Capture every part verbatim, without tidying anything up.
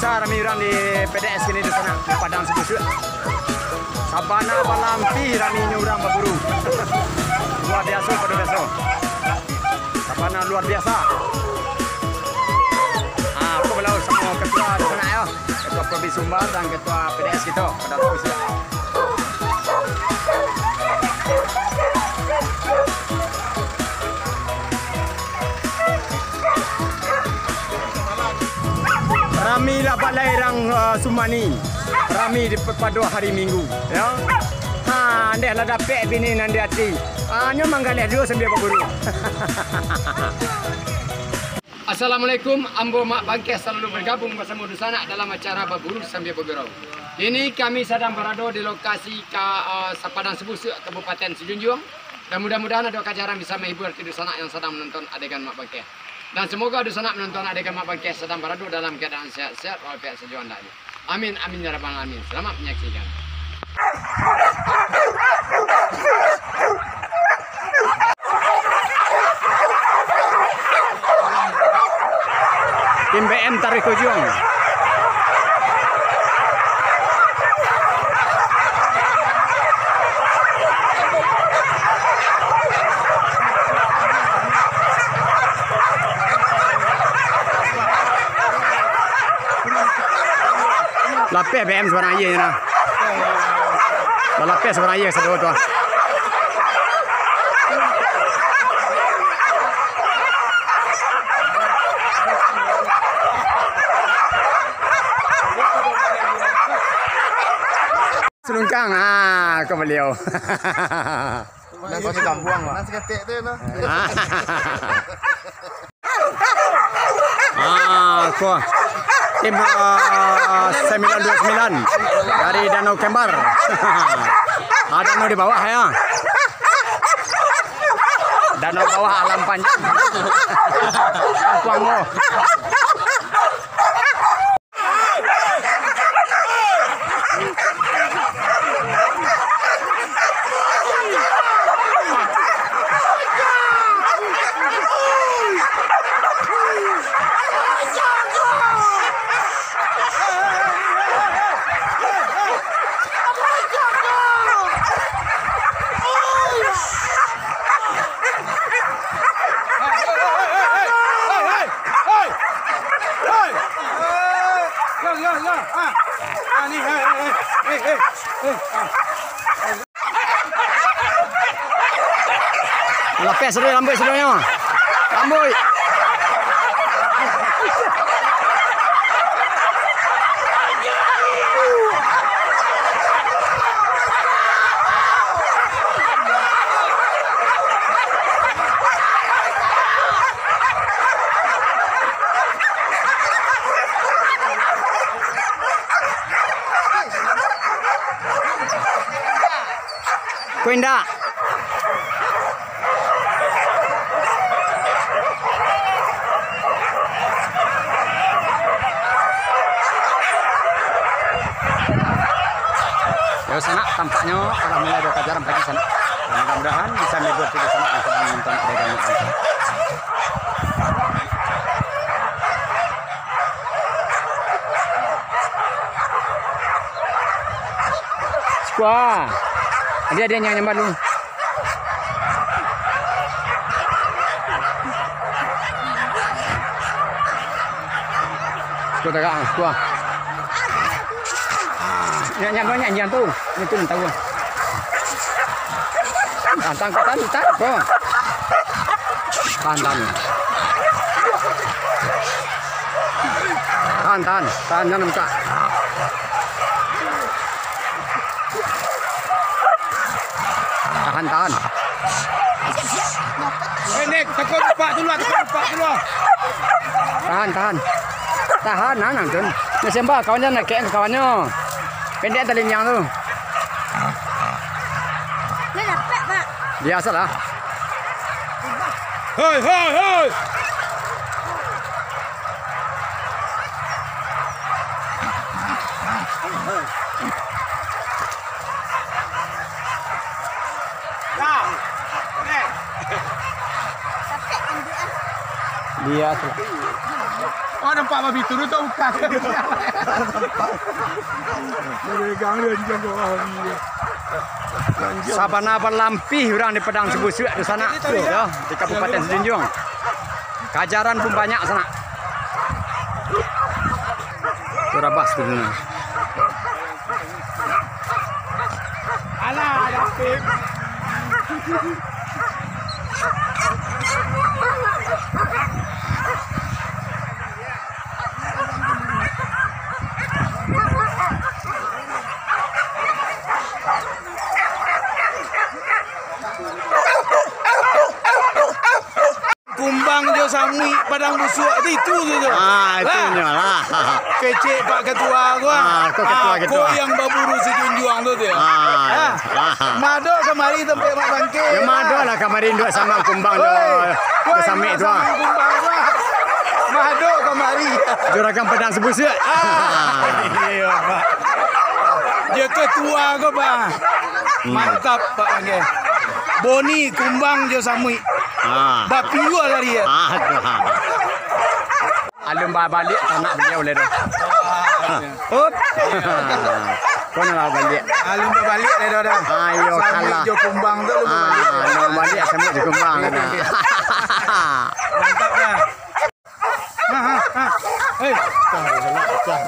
Rami urang di P D S kini di sana, di Padang Sibusuak. Sabana balampih raminyo urang baburu. Luar biaso pado biaso. Sabana luar biasa. Ah, aku balau samo ketua di sana yo. Ketua Provinsi Sumbar dan ketua P D S kito, Padang Sibusuak. Rami lah balai rang, ah, sumani. Rami di pado hari Minggu, yo. Ha, andeh lah dapek bini nan di ati. Ah, nyo manggaleh juo sambia baburu. Assalamualaikum, ambo Mak Bangkeh salalu bergabung basamo dunsanak dalam acara Baburu Sambia Bagurau. Kini kami sadang barado di lokasi ka, ah, Sapadang Sibusuak, Kabupaten Sijunjuang. Dan mudah-mudahan ado kajaran bisa menghibur ti dunsanak yang sadang menonton adegan Mak Bangkeh. Dan semoga dunsanak menonton adegan Mak Bangkeh sadang barado dalam keadaan sehat-sehat walafiat sajo andaknyo. Amin, amin, ya rabbal alamin. Selamat menyaksikan. Tim B M taruih ka ujuang. Lapeh B M sabarang aia nyo nah. Lah lapeh sabarang aia sado tu ah. Selungkang, ah, ka baliau. Nan sakatik tu, nah. Ah. Ah, ko. Tim, ah, sembilan dua sembilan dari Danau Kembar. Ah, danau di bawah, ya. Danau bawah, alam panjang. Kampuang mo. Lapeh sudah, lambuik sudonyo. Lambuik. Ko indak. Yo, sanak, tampaknyo alah mulai ado kajaran pagi, sanak. Mudah-mudahan bisa menghibur kito sanak yang sadang menonton adegan ini. Sukua. Dia, dia yang nyambar dulu. Sukua tagak, sukua. Nyak, nyak, nyak, nyak tu. Itu nan tahu. Tantang, tantang, tantang. Tahan, tahan. Tahan, tahan. Tahan, jangan buka. Tahan, tahan. Eh, Nek, takut lupa dulu, takut lupa dulu. Tahan, tahan. Tahan, nah, nang, Jun. Nyo sembah, kawan jan nakek ka kawannyo. Pendek tali injang tu. Dah dapat, Pak. Biasalah. Hei, hei, hei. Biasalah. Oh, nampak babi turun tu bukan. Sabana balampih urang di Padang Sibusuak tu sanak tu, yo, di Kabupaten Sijunjuang. Kajaran pun banyak sanak. Tu rabas tu. Alah, David. Kumbang jo samuik Padang Busuak tu, itu tu, tu. Ah, itu nyo lah. Kecek Pak Ketua ko, ah. Ah, ko ketua, ah, ketua. Ko yang baburu Sijunjuang tu, tu. Ah, ah. Madok kamari tampek Mak Bangkeh. Yo, madok lah kamari induak samang kumbang jo, oi, jo samuik tu, ah. Samang kumbang tu, ah. Madok kamari. Juragan Padang Sibusuak. Ah. Iyo, Pak. Jo ketua ko, Pak. Hmm. Mantap, Pak Bangkeh. Boni kumbang jo samuik. Ah. Bapiua tadi, ya. Ah, tu. Alun babaliak tanak baliau lai tu. Up. Ko nan lah baliak. Alun babaliak lai tu dah. Ayo, samuik kalah. Jo kumbang tu alun babaliak. Ah, alun baliak samuik jo kumbang tu. Mantap dah. Ha, ha, ha. Hei. Pecah, pecah.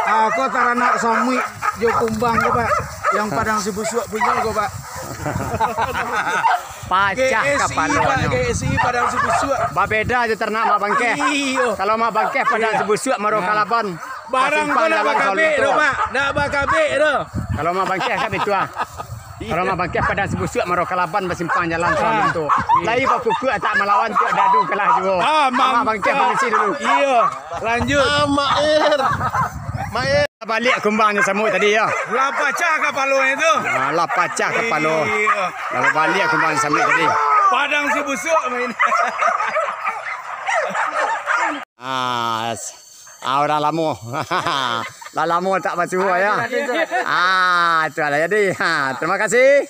Ah, ko taranak samuik jo kumbang ko, Pak. Yang Padang Sibusuak punyo ko, Pak. Pacah kapalonyo. G S I, Pak, G S I Padang Sibusuak. Babeda jo taranak Mak Bangkeh. Iyo. Kalau Mak Bangkeh Padang Sibusuak, Maro Kalaban. Barang ko ndak bakabek doh, Pak. Ndak bakabek doh. Kalau Mak Bangkeh kan itu, ah. Kalau Mak Bangkeh Padang Sibusuak, Maro Kalaban basimpang jalan selalu tu. Lai bakukuak tak malawan, tiok dadu kalah juo. Ah, Mak Bangkeh permisi dulu. Iyo, lanjut. Ah, Mak Er. Mak Er. Baliak kumbang jo samuik tadi, yo. Lah pacah kapalonyo tu. Ah, lah pacah kapalo. Iyo. Lah baliak kumbang jo samuik tadi. Padang Sibusuak main. Ah, s-, ah, urang lamo. Lah lamo tak basuo, yo. Ah, itu lah jadi. Ha, terima kasih.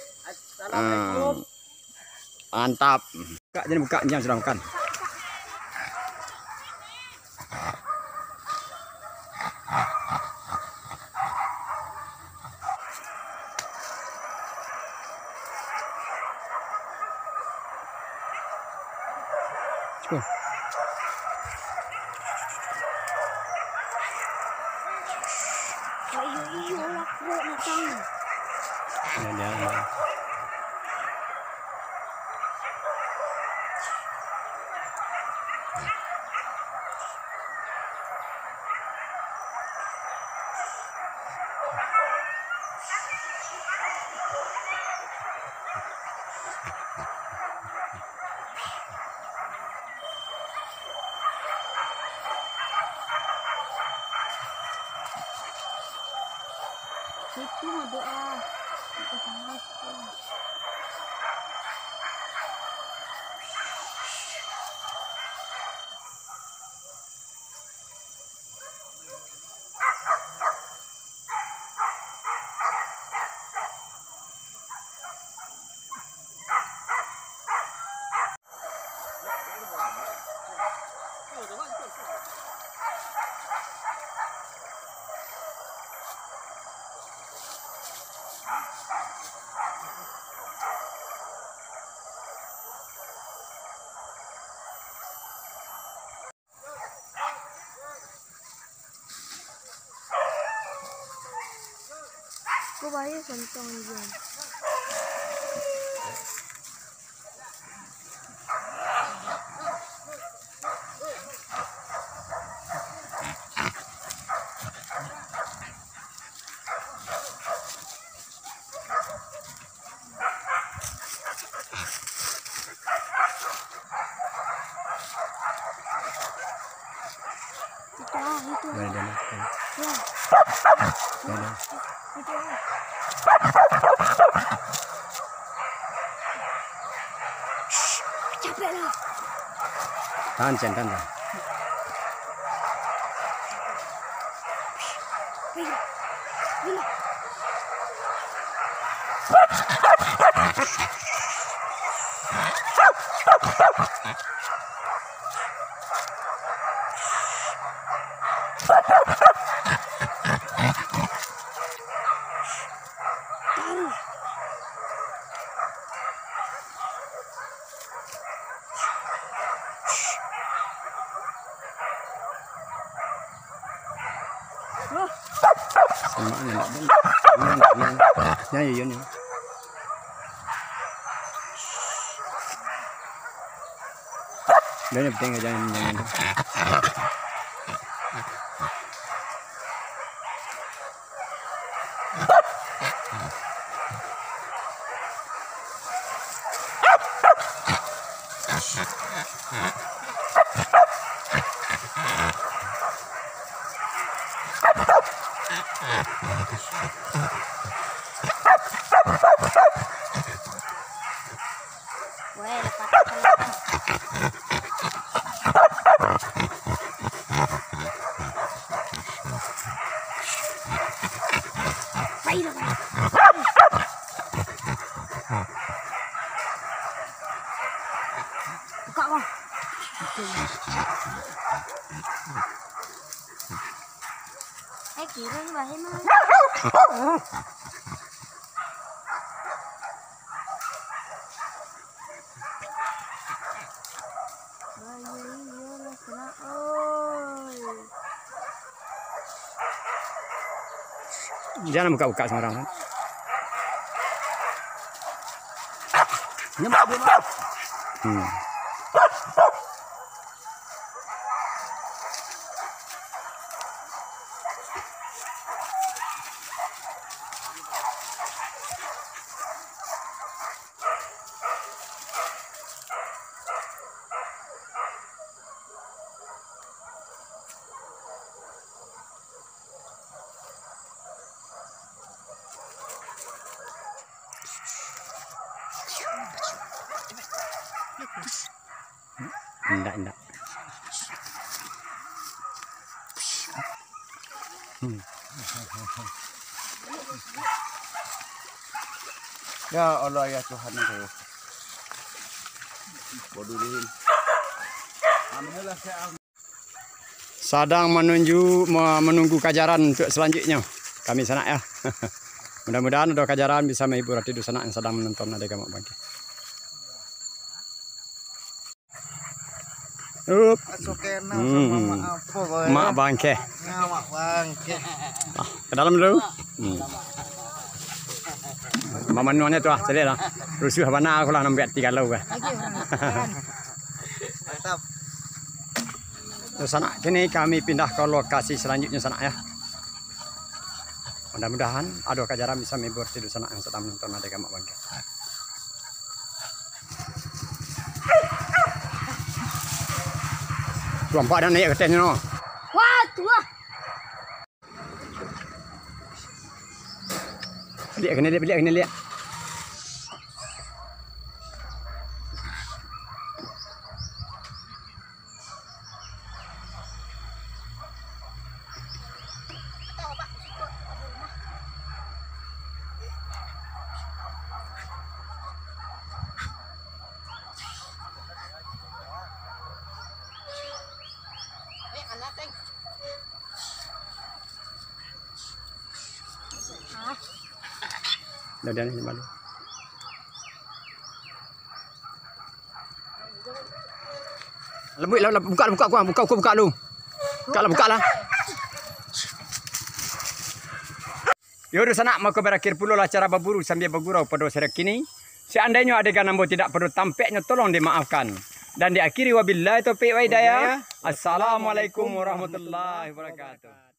Assalamualaikum. Hmm. Mantap. Buka je ni, buka, nyam sudah makan. Itu mah doa. Itu salah. Ko bahaya santang ni, Jan. Itu, ah, itu. Dah, dah, dah. Ya. Dah, dah. Itu, ah. Capek lah. Tahan, Cen, tahan, tahan. Semak ni nak bang. Ni nak bang. Ni ayo ni. Dia ni penting aja ni. Weh, lepas. Buka, Bang. Eh, kira ni bahaya, Bang. Jangan buka-buka sembarang. Hmm. Indak, indak. Hmm. Ya Allah, ya Tuhan, ya. Waduh, Lin. Alhamdulillah, saya sadang manunju, ma-, manunggu kajaran untuk salanjuiknyo. Kami sanak, ya. Mudah-mudahan ado kajaran bisa mahibur ati dunsanak yang sadang manonton Ade Gamak Bangkeh. Up. Masuk ke enam. Hmm. Sama mak apa, boy? Mak Bangkeh. Ya, Mak Bangkeh. Ah, ke dalam dulu. Hmm. Mamanuangnyo tu lah, caliak lah. Rusuah bana aku lah, nampak tiga lau lah. Mantap. Dunsanak, kini kami pindah ke lokasi selanjutnyo, sanak, ya. Mudah-mudahan ado kajaran bisa mahibur ati dunsanak yang sadang manonton Ade Gamak Bangkeh. Tu nampak dah naiak ka ateh nyo. Wah, tu lah. Liak kena liak, liak kena liak. Dah, dah, ni malu. Lambuik lah, lah, buka, buka, buka, buka, buka, buka lu. Buka lah, buka lah. Yo, dunsanak, mako barakhir pulolah acara baburu sambia bagurau pado sore kini. Seandainyo adegan ambo tidak pado tampeknyo, tolong dimaafkan. Dan diakhiri wabillahi taufiq wa hidayah. Assalamualaikum warahmatullahi wabarakatuh.